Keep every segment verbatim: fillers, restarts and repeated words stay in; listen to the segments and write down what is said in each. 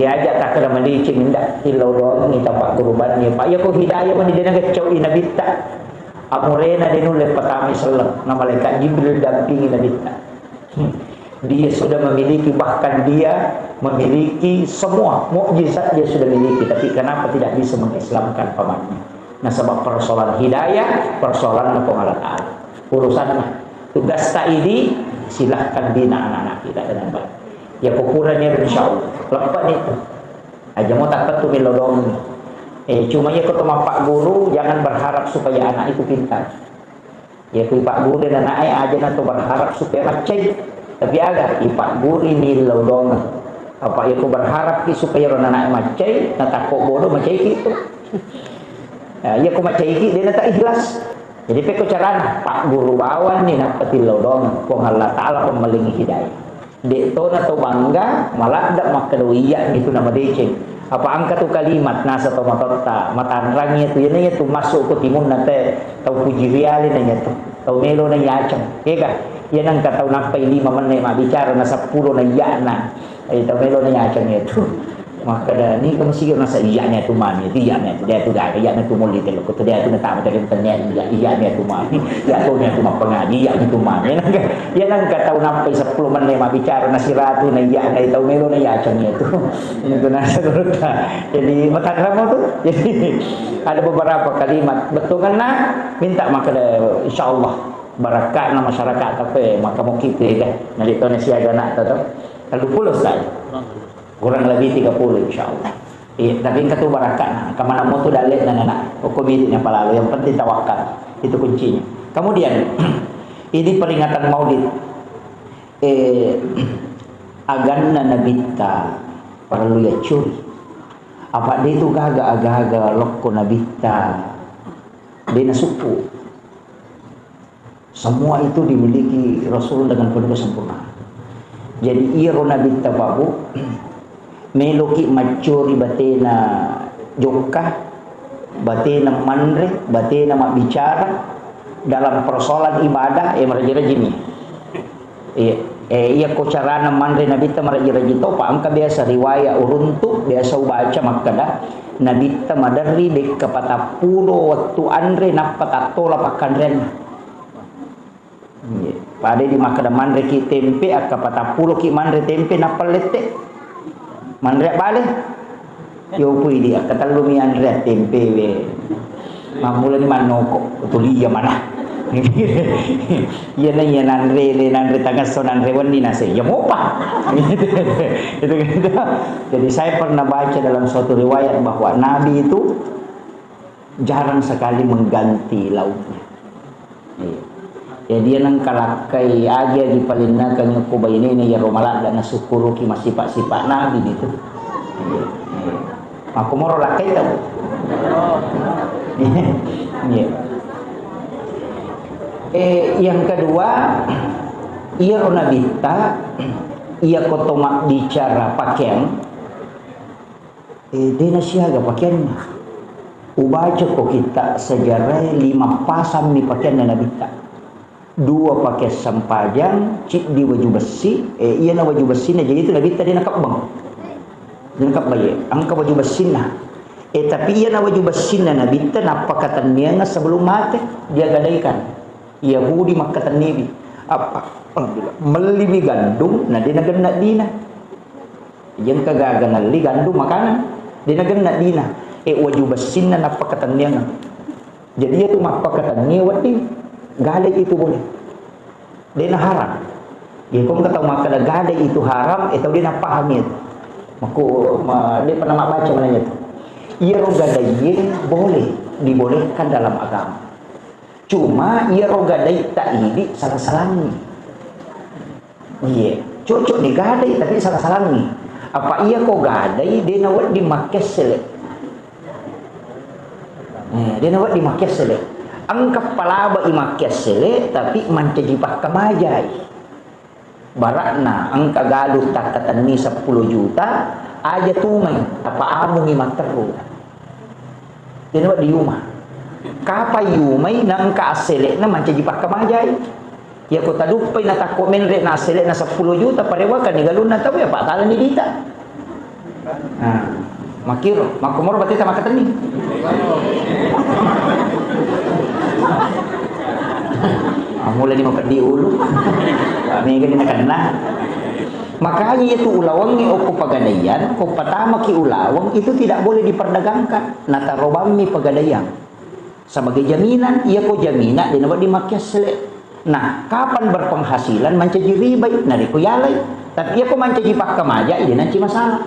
Diajak takkeda madeceng, ndak, tillau doangngi tapaggurubanni, Pak. Iya ko hidayah mani de' nageccau'i nabitta. Amurena de' nulle patamai selleng, na malaikat Jibril dampingi nabitta. Hmm. Dia sudah memiliki, bahkan dia memiliki semua mukjizat dia sudah miliki, tapi kenapa tidak bisa mengislamkan pamannya? Nasaba persoalan hidayah, persoalanna Puang Allah Ta'ala. Urusanna, tugasta idi, silahkan bina anak-anak kita dengan baik. Ya, kukurannya, insya Allah. Lepas itu. Aja mau tak tu melo dong. Eh, cuma ya, ketua mapak guru, jangan berharap supaya anak itu pintar. Ya, ku ipagguru anak'e, aja na to berharap supaya maccai. Tapi aga, ipagguru millau dongeng. Apa ya, ku berharap ki supaya ro anak'e maccai, na takko bodoh, maccai ki itu. Ya, iya, ku maccai ki, de' na tak ikhlas. Jadi, pekko carana, pagguru bawang ni, nappa tillau dongeng. Puang Allah Ta'ala pemmalingi hidayah. De' tona to bangga, maladde' makkeda, "Iyya' nitu namadeceng." Apa engka tu kalimat nasa to matotta, matanrang iya tu, iyana iya tu masuk ko timunna te, tau puji riale na iya tu, tau melo na iyaceng. Kega, iya nengka tau nappai lima menne mabbicara na seppulo na iyya'na. Eh, tau melo na iyaceng iya tu. Makkeda, "Ni kamu sigi nasa iyya'na tu mani, iyya'na tu, dia tu gaga, iyya'na tu molli tello, ko tu dia tu na tamu tadi." Iya, iya, niatu mani. Iya, tu niatu mappangaji, iya, niatu mani. Iya, nengka tau nappai seppulo menne mabbicara, na siratu, na iya, na tau melo, na iya, cang iya tu. Ini tu nasa gurutta. Jadi, matanramo tu. Jadi, ada beberapa kalimat. Bettuanna, minta maka, insya Allah, barakatna masyarakat, tapi maka mau kita, ya, kan? Nanti tu nasi agak nak tu. Lalu pulau sekali. Kurang lebih tiga puluh, insya Allah. Iya, tapi engka tu barakatna, engka maneng mo tu dalle'na nana, okko miliknya palalu, yang penting tawakal, itu kuncinya. Kemudian, ini peringatan Maulid. Eh, aganna Nabitta parellu yaccuri. Apa de' tu gaga aga-aga lokko Nabitta, de' nasukku. Semua itu dimiliki Rasul dengan penuh kesempurnaan. Jadi, iyaro Nabitta, Pak, Bu, meloki maccori batena jokka, batena manre, batena mabbicara dalam persoalan ibadah, eh, maraji-rajini. Iya, eh, iya ko carana manre Nabitta maraji-raji to, Pak, engka biasa riwayat uruntu, biasa ubaca makkeda, Nabitta maderri dekka patappulo wettu anre nappa tattola pakkanreanna. Iya. Pada di makkeda manre ki tempe, akka patappulo ki manre tempe, nappa lette. Manre bale. Yo pui di akka tellu mi anre tempe we. Mammula ni mannoko, tuli iya mana. Iya na iya nanre, le nanre tangasso, nanre wenni nase. Ya mopa. Itu gitu. Jadi saya pernah baca dalam suatu riwayat bahwa Nabi itu jarang sekali mengganti lauknya. Iya. Jadi, iya nengka lakkai aja dipalinnakeng ko bainena iyaro maladda nasukkuruki massipa-sipa Nabi itu. Iya. Iya. Makkumoro lakkai tau. Iya. Eh, yang kedua, iyaro Nabitta, iya ko to mabbicara pakeang, Eh, de' nasiaga pakeanna. Ubaca ko kitta sejarah lima pasang mi pakeanna Nabitta. Dua pakeang sempajang, ciddi waju bessi, eh, iyana waju bessinna, jadi itu Nabitta de' nakebbang. De' nakebbang, iya. Engka waju bessinna. Eh, tapi iyana waju bessinna Nabitta nappakatenniangnga sebelum mate, dia gadaikan. Yahudi makkatenniwi. Apa? Alhamdulillah. Melliwi gandum, na de' nagenna dina. Iya engka gaga nalli gandum makanan, de' nagenna dina. Eh, waju bessinna nappakatenniangnga. Jadi, iya tu mappakatenni wedding, gadai itu boleh. De' na haram. Iya, ko engka tau makkeda gadai itu haram, eh, tau de' napahami itu. Makku, ma-, de' pernah mabbaca mananya itu. Iyaro gadai boleh, dibolehkan dalam agama. Cuma iyaro gadai ta idi sala-salangngi. Iya, cocok ni gadai tapi sala-salangngi. Apa iya ko gadai de' nawedding makkessele. Eh, de' nawedding makkessele. Engka palaba i makkessele tapi mancaji pakkamajai. Barakna engka galu takkatenni seppulo juta, aja tumai, apa amungi matteru. Jadi, Pak, di rumah. Kapai umai nengka assele'na mancaji pakkamajai. Iya ko taduppai na takko menre na assele'na seppulo juta, parewakan ni galunna tau ya, Pak, talani dita. Nah, makkiro, makkomoro bateta makkatenni. Ah, mulai ni mapeddi ulu. Mega ni nakenna. Makanya itu ulawangnge okko pegadaian, ko patamaki ulaweng itu tidak boleh diperdagangkan. Natarobammi pegadaian. Sebagai jaminan, iya ko jaminan, dena wedding makkiassele. Nah, kapan berpenghasilan mancaji ribai, narekko yalai. Tapi iya ko mancaji pakkamaja, iya nanti masalah.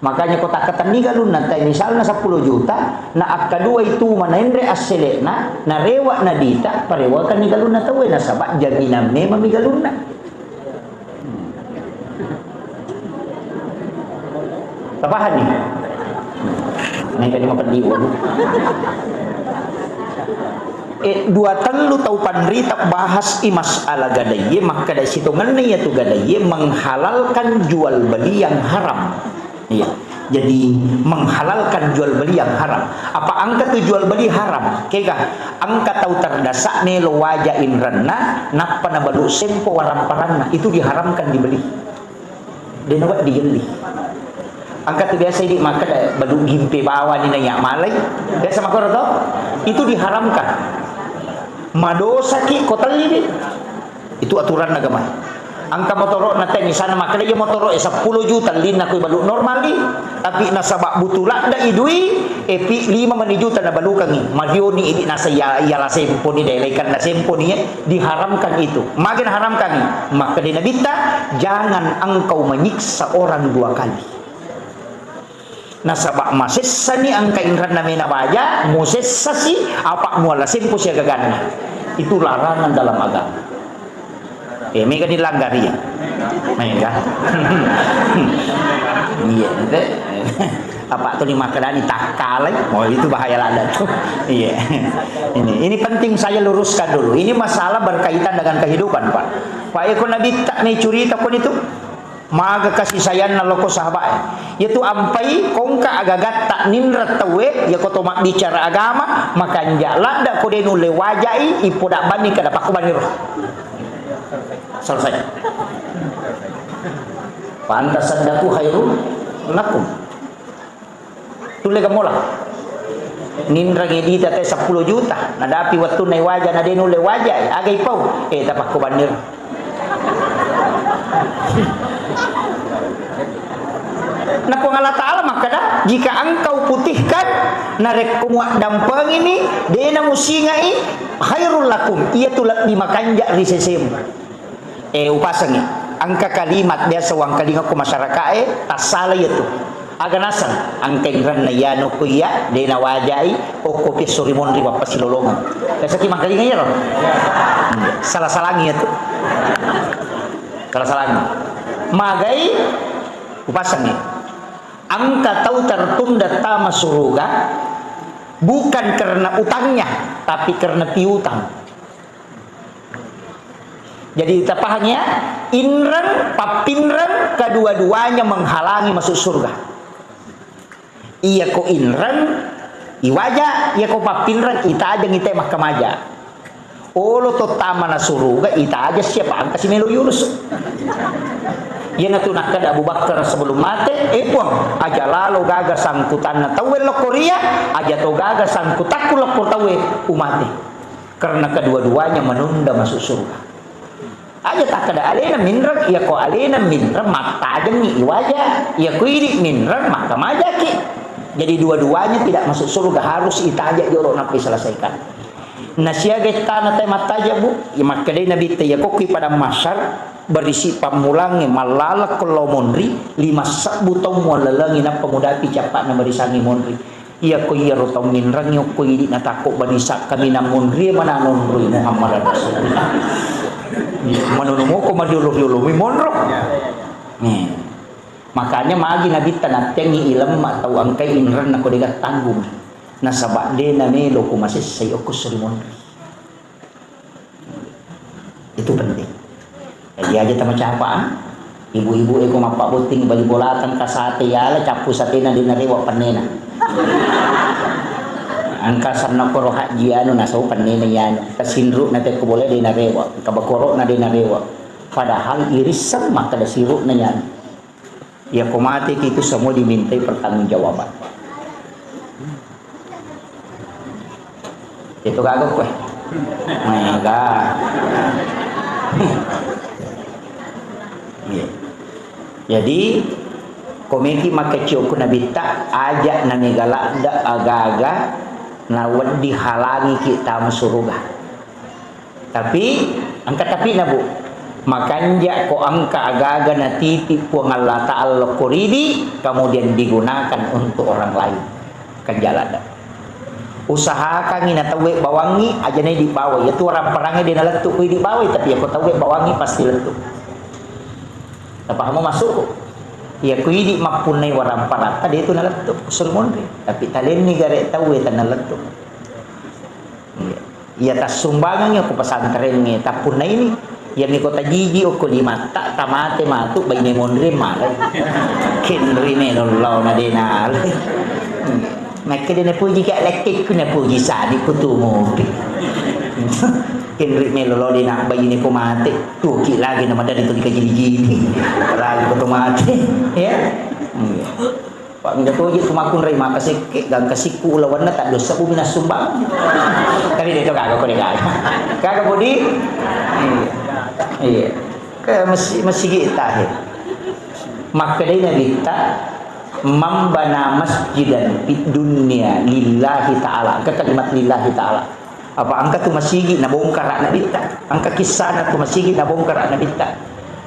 Makanya ko takkatenni galunna, tai misalna seppulo juta, na akkadua itu manaenre assele'na, narewa nadita, parewakanni galunna tauwe, nasaba jaminan memang mi galunna. Tapahanni? Naik tadi mapeddi ulu. Eh, dua tellu tau panrita bahas i masalah gadaiye, makkeda sitongenna iyatu gadaiye menghalalkan jual beli yang haram. Iya. Jadi, menghalalkan jual beli yang haram. Apa engka tu jual beli haram? Kega, engka tau terdasa melo waja inrenna, nappa nabalu sempo waramparanna. Itu diharamkan dibeli. Dena wedding dielli. Engka tu biasa idi makkeda balu gimpe bawani naiya malai. Biasa makkoro to? Itu diharamkan. Madosaki ko telli di. Itu aturan agama. Engka motoro na te misalna makkeda iya motoro e seppulo juta ellinna kui balu normal di. Tapi nasaba butu ladda i dui, epi lima mani juta nabalukangi. Madioni idi nasa iya, iya la semponi, dai laikan na semponi, eh. Diharamkan itu. Magi naharamkan? Makkeda Nabitta, "Jangan engkau menyiksa orang dua kali." Nasaba masessani engka inranna mena baja, musessasi, apa mualla sempo siagaganna. Itu larangan dalam agama. Eh, mega dilanggar iya. Mega. Iya, ente. Apa tu ni makkedani takkalai? Oh, itu bahaya lada tu. Iya. Ini, ini penting saya luruskan dulu. Ini masalah berkaitan dengan kehidupan, Pak. Pak, eko Nabitta ni curita ko nitu. Maga kasih sayangna loko sahabat e. Yatu ampai kongka agagatta ninreng tauwe, yako to mabbicara agama, makanja ladda ko de nulle wajai, ipoda banni kada pakko baniro. Selesai. Fa anta saddaqu khairul lakum. Tulle gamola. Ninreng edita te seppulo juta, nadapi wettunna iwaja, na de nulle waja, aga ipau? Eh, tapakko bannir. Na Puang Allah Ta'ala makkeda, "Jika engkau putihkan, narekko muaddampengini, de namusingai, khairul lakum, iyatu lebbi makanja ri sesemu." Eh, upasengngi. Engka kalimat biasa uangkalinga ko masyarakae, tassala iyatu. Aga naseng, engka inrenna iyanu ko iya, de nawajai, okko pi esso ri monri pappasilolongeng. Biasaki mangkalinga iyaro? Hmm, sala-salangi iyatu. Sala-salangi. Magai, upasengngi. Engka tau tertunda tama suruga, bukan karena utangnya, tapi karena piutang. Jadi, tapahang ya, inreng, pappinreng, kedua-duanya menghalangi masuk surga. Iya ko inreng, iwaja, iya ko pappinreng, itajeng ite makkamaja. Olo to tamana suruga, itaja siapa angka si melo yurus. Iyanatu nakkeda Abu Bakar sebelum mate, "Eh, Puang, aja lalo gaga sangkutanna tauwe lokko ria, aja to gaga sangkutakku lokko tauwe umate." Karena kedua-duanya menunda masuk surga. Aja takkeda alena minreng, iya ko alena minreng mattajengngi iwaja, iya ko idi minreng makkamajaki. Jadi dua-duanya tidak masuk surga, harus itaja jolo nappi selesaikan. Nasiaga tana te mattaja, Bu, iya makkedai Nabi te, iya ko kui padang mahsyar, berisi pammulangnge mallaleng ko lao monri, lima sebbu taung muallalengi nappa mudapi cappa'na barisangnge monri. Iya ko iyaro tau minrengngi okko idi natakko banisa kaminang monrie mananonroi Muhammad Rasulullah. Iya, manono moko mariolo-riolo mi monro. Nih. Makanya magi Nabitta nattengngi ilemma tau engkai inrenna ko dega tanggung. Nasaba de namelo ko masessai okko sori monri. Itu penting. Jadi aja tama capa, ah. Ibu-ibu eko mappabbotting bali bolata engka sate yala, cappu satena de narewa pennena. Engka sanna koro hajji anu nasau pennena yanu. Engka sinru na tekko bola de narewa, engka bakoro na de narewa. Padahal irisseng makkeda siru na yanu. Iya, ko mate ki itu semua dimintai pertanggungjawaban. Itu kagak kue. Mega. Iya. Jadi, komeki makkeccio ku Nabitta, aja' namega ladde' aga-aga nawedding halangiki tama suruga. Tapi, engka tapi'na, Bu. Makanja' ko engka aga-aga natiti Puang Allah Ta'ala ko ridi, kemudian digunakan untuk orang lain. Kanja' ladde'. Usahakangngi na tauwe bawangngi, aja' na idi' bawai. Iyatu waramparangnge de' nalettu' ko idi' bawai, tapi iyako tauwe bawangngi pasti lettu'. Napahamu maksudku? Iyako idi' mappunnai waramparatta, de' tu nalettu', suri monri. Tapi talenni gare' tauwe tanalettu'. Iya. Iya, tassumbangengngi okko pesantrengnge, tappunnaini. Iyami ko tajiji okko limatta, tamate matu, baine monri malai. Kenri melo lao na de' nalai. Iya. Makkeda napuji ka lekkekku, napuji sadi ku tu mopi. Kenri melo lao de' na baine ko mate, tuki lagi na madadi tu dikajili-jili. Lagi ko to mate. Ya. Iya. Pak, engka toje tu makkunrai maka sekke, gangka sikku ulawanna taddossa bumi nassumbang. Tapi de' to gaga ko de' gaga. Gaga bodi? Iya. Iya. Ke mesi-, mesigi tahe. Makkedai Nabitta, "Man bana masjidan fid dunya lillahi ta'ala." Ke kalimat lillahi ta'ala. Apa engka tu masigi nabongkara Nabitta? Engka kissana tu masigi nabongkara Nabitta.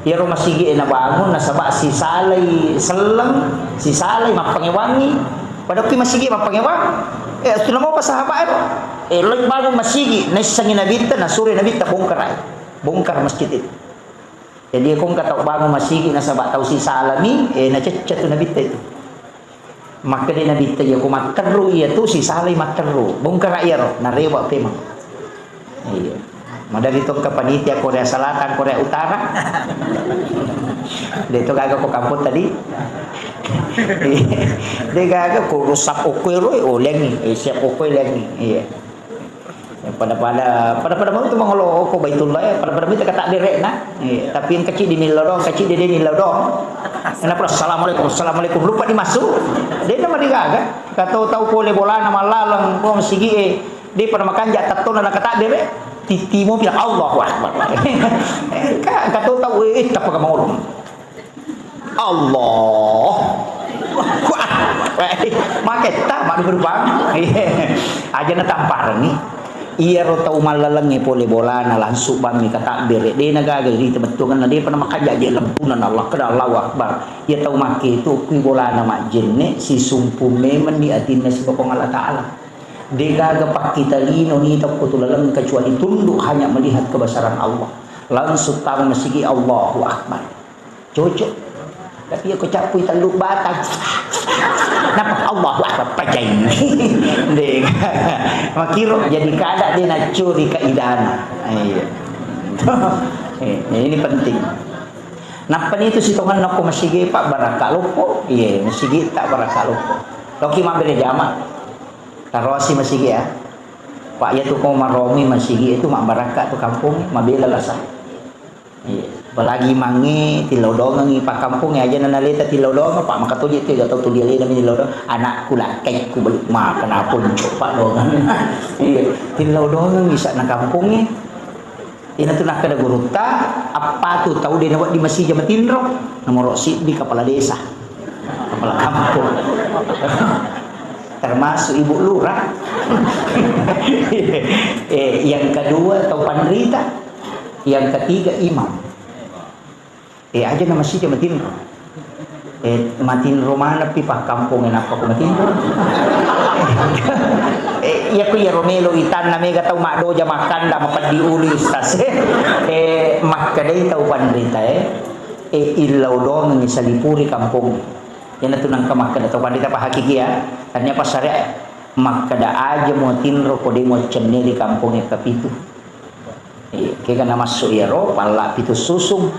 Iyaro masigi e nabangun nasaba sisalai selleng, sisalai mappangewangi. Padahal ki masigi mappangewang, eh, tu namopa sahabat ero. Eh, loi bangun masigi, naissengi Nabitta, nasuro Nabitta bongkarai. Bongkar masjid itu. Jadi, ko engka tau bangun masigi nasaba tau sisalami, eh, nacecce tu Nabitta itu. Makkeda Nabitta, "Iya, ko matterru iya tu, sisalai matterru." Bongkara iyaro, narewa pemeng. Iya. Madari to engka panitia Korea Selatan, Korea Utara. De' to gaga ko kampung tadi. Iya. De' gaga ko rusak okko ero, eh, olengi, eh, siap okko olengi. Iya. Ya, pada-pada, pada-pada mau tu mangolo ko Baitullah, ya, pada-pada mau tu kata derekna. Iya, tapi yang kecil di nilodong, kecil di nilodong. Kenapa? "Assalamualaikum, assalamualaikum." Lupa dimasuk. De' nama digaga. Kata tahu pole bolana malaleng, ko masigi e. De' pada makanja' tattona na kata derek. Titimo bilang, "Allahu Akbar." Ka-, kata tahu, eh, tapa ka mangolo. Allah. Wah, maketta, madu berubah. Aja na tamparni. Iyaro tau mallalengnge pole bolana langsung bammi katabbere. De' na gaga ri temettuanna, de' pa na makanja' je lempunan Allah, keda Allahu Akbar. Iya tau makke tu kui bolana majjenne, sisumpung memenni atinna sibawa Puang Allah Ta'ala. De' gaga pakkita lino ni tau ko tu laleng kecuali tunduk hanya melihat kebesaran Allah. Langsung tama masigi, Allahu Akbar. Cocok. Tapi iya ko cappui tellu batang. Napa? Allahu Akbar, pajai. De'. Makiro jadi kada de' naccuri kaidana. Iya. Eh, ini penting. Nappa ni tu sitonganna ko masigi, Pak, barakka loppo. Iya, masigi tak barakka loppo. Loki mabbere jama. Tarosi masigi ya. Pak, iya tu ko maromi masigi itu mabbarakka tu kampung, mabela lasa. Iya. Apalagi mange tillau dongengi pakkampungnge, aja na naleta tillau dongeng, Pak, maka toje tu, gak tau tuli alena mi tillau dongeng. Anakku, lakkaikku, belum makan apa, Pak, dongeng. Iya, tillau dongeng bisa na kampungnge. Ina tu nakkeda gurutta, apa tu tau de' nawedding masija matinro, nomoro siddi kepala desa, kepala kampung. Termasuk ibu lurah. Eh, yang kedua tau panrita. Yang ketiga, imam. Eh, aja na masija matinro. Eh, matinro maneng pi pakkampungnge nappa ko matinro. Eh, iya ko iyaro melo itanna mega tau maddoja makkanda mapeddi ulu istas. Eh, makkedai tau panrita, eh, eh, illau dongengi salipuri kampung. Iyanatu nengka makkeda tau panrita pa hakiki ya. Tania pa syariat makkeda aja muatinro ko de' muaccenne ri kampungnge kapitu. Iya, kega namassu iyaro, palla pitu susung.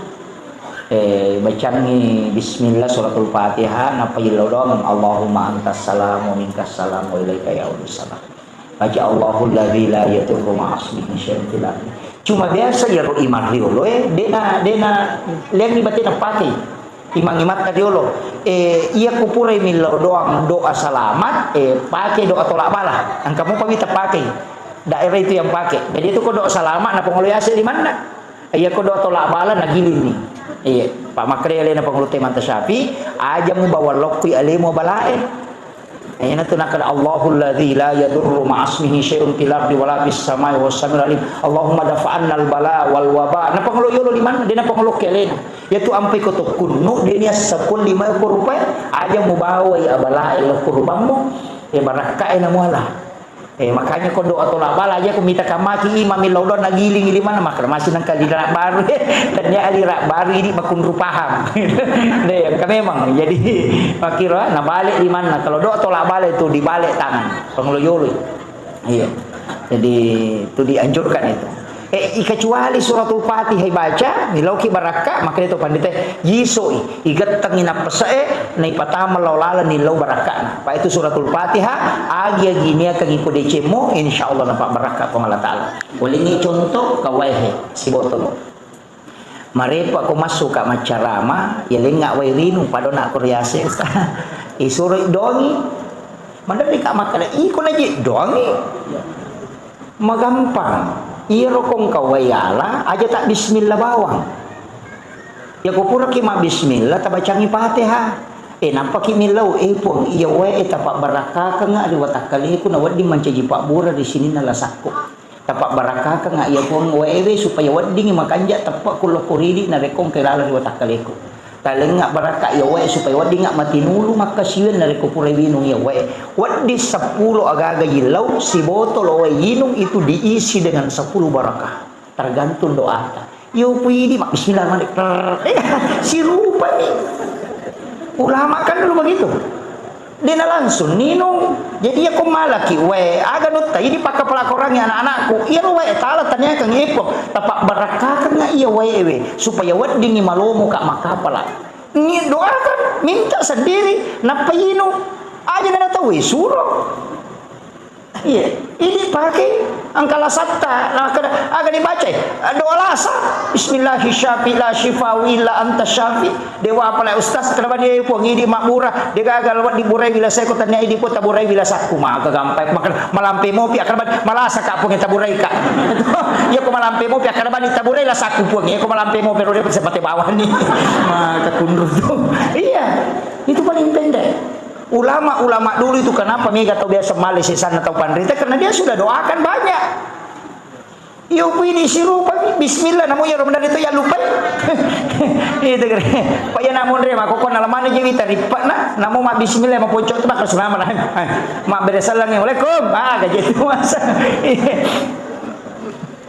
Eh, bacangngi bismillah suratul Fatihah, nappa illau doang, Allahumma antas salam wa minkas salam wa ilaika ya'udus salam. Baca Allahul ladzi la yadurru ma'asmihi syai'un fil ardi. Cuma biasa iyaro imam riolo, eh, de'na, de'na, lenni batena pakai. Imang-imatta riolo, eh, iya ko purai millau doang doa selamat, eh, pakai doa tolak bala. Engka mupa wita pakai. Daerah itu yang pakai. Jadi itu ko doa selamat, na pangolo yase di mana? Iya ko doa tolak bala, na giling ni. Iya, Pak Makre alena pangolo temanta Syafi'i, aja mu bawa lokki alemu balae. Ina tu nakada, "Allahul ladzi la yadurru ma'asmihi syai'un fil ardi wala fis samai wa huwas samiul alim. Allahumma dafa'annal bala wal waba." Na pangolo yolo di mana? Dia na pangolo kelena. Ya tu ampai ko tokkunnu, dia ni assapul lima ko rupai, aja mu bawai abalae lo kurbammu. Ya barakka ena muala. Eh, makanya ko doa tolak bala aja ko mita kamaki imam millau doang nagiling di mana makra masih nang kali rak baru. Tanya ali rak baru ini makunru paham. Deh, ka memang. Jadi makira nabalik di mana? Kalau doa tolak bala itu dibalik tangan. Pengeloyolo. Iya. Jadi itu dianjurkan itu. Eh, i-, kecuali suratul Fatihah ibaca, milauki barakka, makanya itu pandita jisoi, igettengi nappese'e, naipatama lao laleng nillau barakkana. Pak itu suratul Fatihah, agi-agi niakangi ko decemmu, insya Allah napa barakka Puang Allah Ta'ala. Ulingi contoh, kawaihe, sibotolo. Marepa ko massuka maccarama, ya lenga wai rinu, padona ko riase, Ustaz. Isuro dongi, mandari ka makkada, iko naji dongi. Magampang. Iyaro ko engka wai ala, aja ta bismillah bawang. Ya ko puraki ma bismillah, tabacangi Fatihah. Eh, nampaki millau, eh, Puang, iya wae, eh, tapabbarakkakengnga ri watakkaleku, na wedding mancaji pabbura ri sininna lasakku. Tapabbarakkakengnga iya, Puang, wae we, supaya weddingi makanja teppe ku lokko ridi narekko engka laleng ri watakkaleku. Talengnga barakka iya wae supaya weddingnga matinulu makkasiwiang narekko pura winung iya wae. Wedding seppulo agaga yillau, sibotolo wae yinung itu diisi dengan sepuluh barakah. Tergantung doata. Iyo pui di mak bismillah malik. Prrr. Eh, sirupani. Ulama kan dulu begitu. Dena langsung ninung. Jadi iya ko malaki wae, aga nutta idi pakkapala korangi anak-anakku. Iyaro wae tala taniakeng epong, tapabbarakkakengnga iya wae we supaya weddingi malomo ka makkapala. Ni doakan, minta sendiri, nappa inung. Aja nana tau suro. Iya, ini pakai angka lasatta, nah, kada, aga dibacai, doa lasa. Bismillahi syafi la syifau illa anta syafi. Dewa apa lai ustaz, kada bani, eh, Puang, idi mabbura, de gagal wa diburai bila saya ko tanya idi ko taburai bila sakku, maka gampai, maka malampe mopi, kada bani, malasa ka Puang taburai ka. Iya ko malampe mopi, kada bani taburai la sakku Puang, iya ko malampe mopi, rode sepate bawah ni. Maka kunru tu. Iya, itu paling pendek. Ulama-ulama dulu itu kenapa mega tau biasa male sesana tau panrita? Karena dia sudah doakan banyak. Iyo pui di sirupa, bismillah, namu ya Ramadan itu ya lupa. Itu kira. Pak ya namun re, mako kona lamane je wita ripa na, namu ma bismillah ma pocok tu bakal sulama na. Ma bere salam ya, "Waalaikum." Ah, gaji itu masa.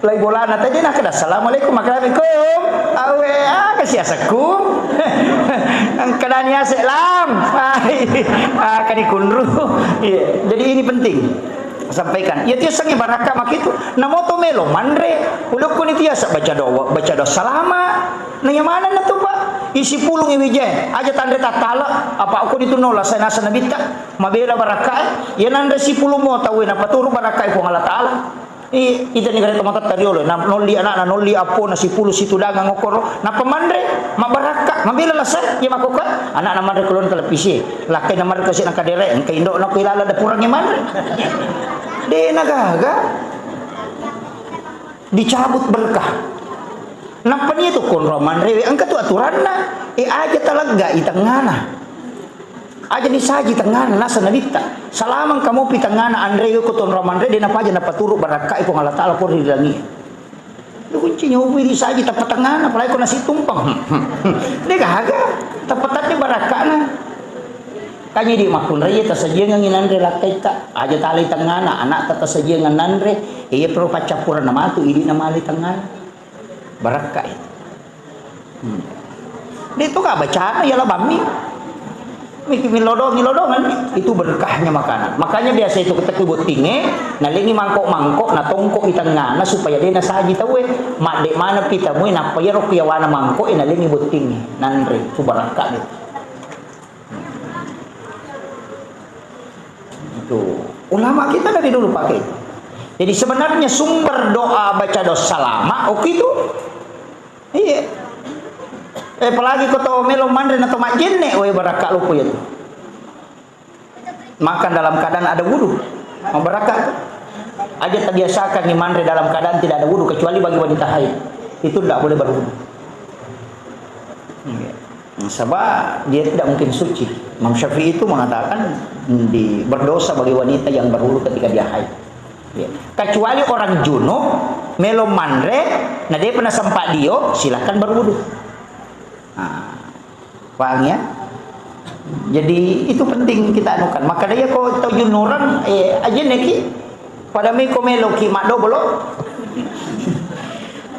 Lai bolana tadi nakkeda, "Assalamualaikum." "Makkalaikum." Awe, ah, kasi asekku. Angkadani asek lam. Ah, kani kunru. Iya, jadi ini penting. Sampaikan. Iya, tiasangi barakka makitu. Namo to melo manre. Ulukku ni tiasa baca doa, baca doa salama. Nanya mana na tu, Pak? Isi pulung iwije. Aja tanre tattala. Apa aku itu nola saya nasa nabitta. Mabela barakka. Iya nanre sipulung mo tawe na paturu barakka Puang Allah Ta'ala. I, ita ni kare tomatoatta riolo, na nolli anakna, nolli appona, sipulu situdangang okkoro, nappa manre, mabbarakka, mabela lasa, iya makkokkoe, anakna manre kulon televisi, lakkaina manre kasi na kadere, engka indo'na ko ilala dapurangnge manre. De na gaga. Dicabut berkah. Nappa ni tu konro manrewe, engka tu aturanna, e aja talegga i tengngana. Aja disaji tengngana, nasa nabitta. Salamang kamopi tengngana anre ko tonro manre, de napaja napaturu barakkai Puang Allah Ta'ala pori ri langi. Lu kunci nyobi disaji tappa tengngana, apalagi ko nasi tumpeng. De gaga, tappa tadde barakkana. Kanya di makkunrai tasajiangengi nanre lakkaitta. Aja talai tengngana, anakta tasajiangan nanre, iya perlu paccappurang namatu, idi namalai tengngana. Barakka itu. Hmm. Dia itu gak bacana ya lah bami. Miki milodong, milodongan. Itu berkahnya makanan. Makanya biasa itu ketek bottinge, nalengi mangkok-mangkok, natongkok di tengahna supaya dia nasaji tahu eh. Mak dek mana pita mui, napa ya rok yawana mangkok, eh, nalengi bottinge. Nanre, itu barakka itu. Itu ulama kita dari dulu pakai itu. Jadi sebenarnya sumber doa baca doa salama, oke itu. Iya. Eh, apalagi ko to melo manre na to majjenne, weh, barakka loppo iya tu. Makan dalam keadaan ada wudu, mabarakka tu. Aja terbiasakan ni manre dalam keadaan tidak ada wudu, kecuali bagi wanita haid. Itu tidak boleh berwudu. Iya. Nasaba dia tidak mungkin suci. Imam Syafi'i itu mengatakan di, berdosa bagi wanita yang berwudu ketika dia haid. Ya. Kecuali orang junub, melo manre, na depa nasempa dio, silakan berwudu. Nah, paham ya? Jadi itu penting kita anukan. Maka dia ko tau junurang, eh, ajenneki. Pada miko meloki maddobolo.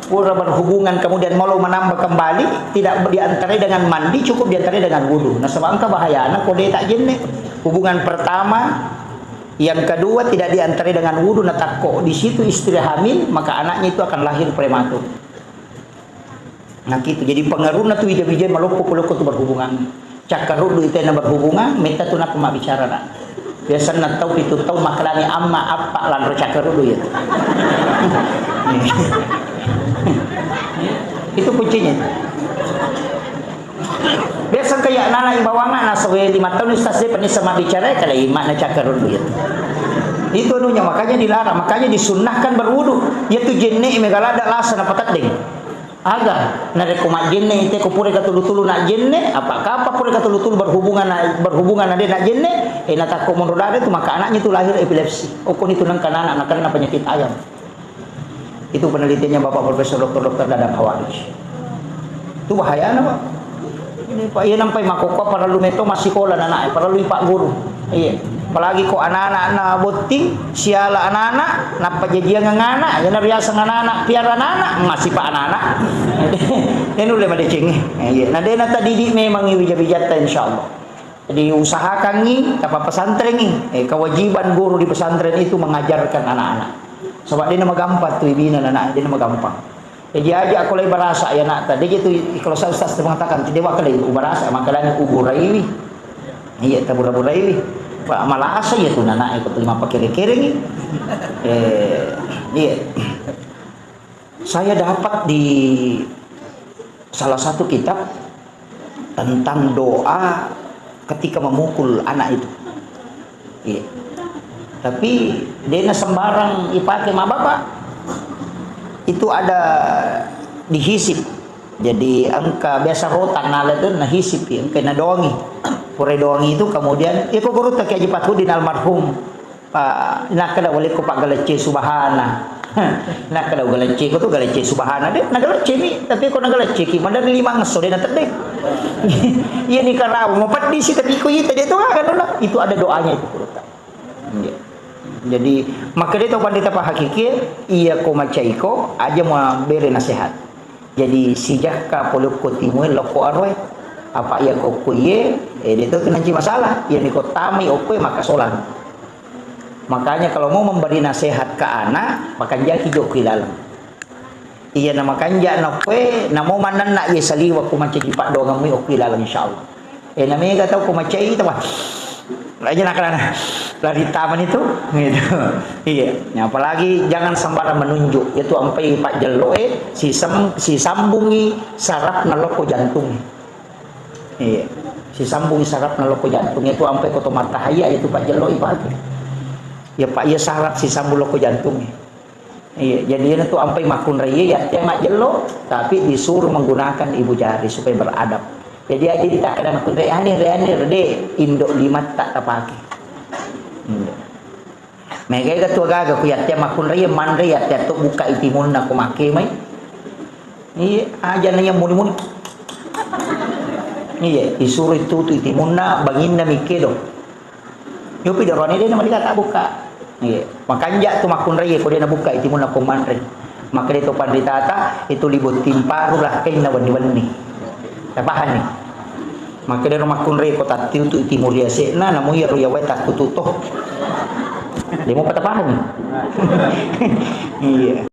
Pura berhubungan kemudian mau menambah kembali, tidak diantarai dengan mandi, cukup diantarai dengan wudu. Nasaba engka bahayana ko de tak jenne. Hubungan pertama, yang kedua tidak diantarai dengan wudu, natakko di situ istri hamil, maka anaknya itu akan lahir prematur. Nah, gitu. Jadi pengaruhna tu wija-wija maloppo ko lokko tu berhubungan. Cakkaruddu itu yang berhubungan, metta tu nappa mabbicara na. Biasanna tau pitu tau makkalani amma appa lanro cakkaruddu ya. Itu kuncinya. Biasa kayak nana ibawana nasawe lima tahun ustaz dia pernah sama bicara kalau imak na cakkaruddu ya. Itu anunya, makanya dilarang, makanya disunnahkan berwudu. Ya tu jenne megala ada lasa na pateddeng. Aga, narekko majjenne ite ko pura katulu-tulu najjenne, apa kapa pura katulu-tulu berhubungan na, berhubungan na de najjenne, eh, natakko monro dare tu maka anaknya tu lahir epilepsi. Okko ni tu nengka anak nakenna penyakit ayam. Itu penelitiannya Bapak Profesor Doktor Doktor Dadang Khawarij. Itu bahayana, Pak. Ini, Pak, iya nampai makkokko parellu metto massikola nanae, parellu ipagguru. Iya. Apalagi ko anak-anak na botting, siala anak-anak, nappa jajiang anak-anak, yana riaseng anak-anak, piara anak-anak, masipa anak-anak. Iya nulle madeceng. Iya. Nah, dena tadidik memang wija-wijatta insyaallah. Jadi usahakangi tapa pesantrengi. Eh, kewajiban guru di pesantren itu mengajarkan anak-anak. Sebab dena magampang tu ibina anak, dena magampang. Jadi aja ko lai barasa ya nak tadi gitu kalau saya ustaz mengatakan tidak bakal ubarasa makanya uburaiwi. Iya tabura-buraiwi. Pak malasa ya tu anak itu terima pakere-kerengi. Eh, iya. Saya dapat di salah satu kitab tentang doa ketika memukul anak itu. Iya. Tapi dena sembarang ipake ma bapak. Itu ada dihisip. Jadi engka biasa rotan nala itu nahisip ya, engka nadoangi. Pura doangi itu kemudian, ya kok guru tak Haji Fathuddin almarhum. Pa, nakkeda walekko paggalecce subhana. Nakkeda galecce ko tu galecce subhana de, nagalecce mi, tapi ko nagalecce ki, madari lima ngesso de nateddeng. Iya ni karawa, mau peddi si tapi ko ita de tu kan, itu ada doanya itu. Iya. Jadi, makkeda to pandita pahakiki, iya ko macaiko, aja mau bere nasihat. Jadi, sijakka pole okko timue lokko aroe. Apa iya ko okko iye, eh, de to nanti masalah. Iya ni ko tamai okko e maka solang. Makanya kalau mau memberi nasihat ke anak, makanjaki jokki laleng. Iya na makanja na okko e, na mau manenna iya saliwa ko mancaji paddoangemmu okko laleng insyaallah. Eh, na mega tau ko macai tawwa. Aja nakalana. Lari taman itu, gitu. Iya. Ya, apalagi jangan sembarang menunjuk. Itu ampai pajjello e, sisem-, sisambungi sarafna lokko jantung. Iya. Sisambungi sarafna lokko jantung. Itu ampai ko to mattahaya itu pajjello e, Pak. Ya, Pak, iya saraf sisambung lokko jantung. Iya, jadi itu ampai makkunrai iya, iya majjello, tapi disuruh menggunakan ibu jari supaya beradab. Jadi aja ditakkeda makkunrai, "Anir, anir, de, indo limatta tapake." Indo. Mega ega tu gaga ku yatte makkunrai, manre yatte tu buka itimunna ku makke mai. Iya, aja na iya muni-muni. Iya, disuruh itu tu itimunna, banginna mikke do. Yopi dorone de na marita tabukka. Iya. Makanja tu makkunrai ko de nabukka itimunna ko manre. Makkeda to panritata, itu libotting paru lakkainna wenni-wenni. Tapahanni? Makkeda ro makkunrai ko tattiu tu itimu riase'na, namo iyaro yawae takkutu to. Demo patapahani? Iya.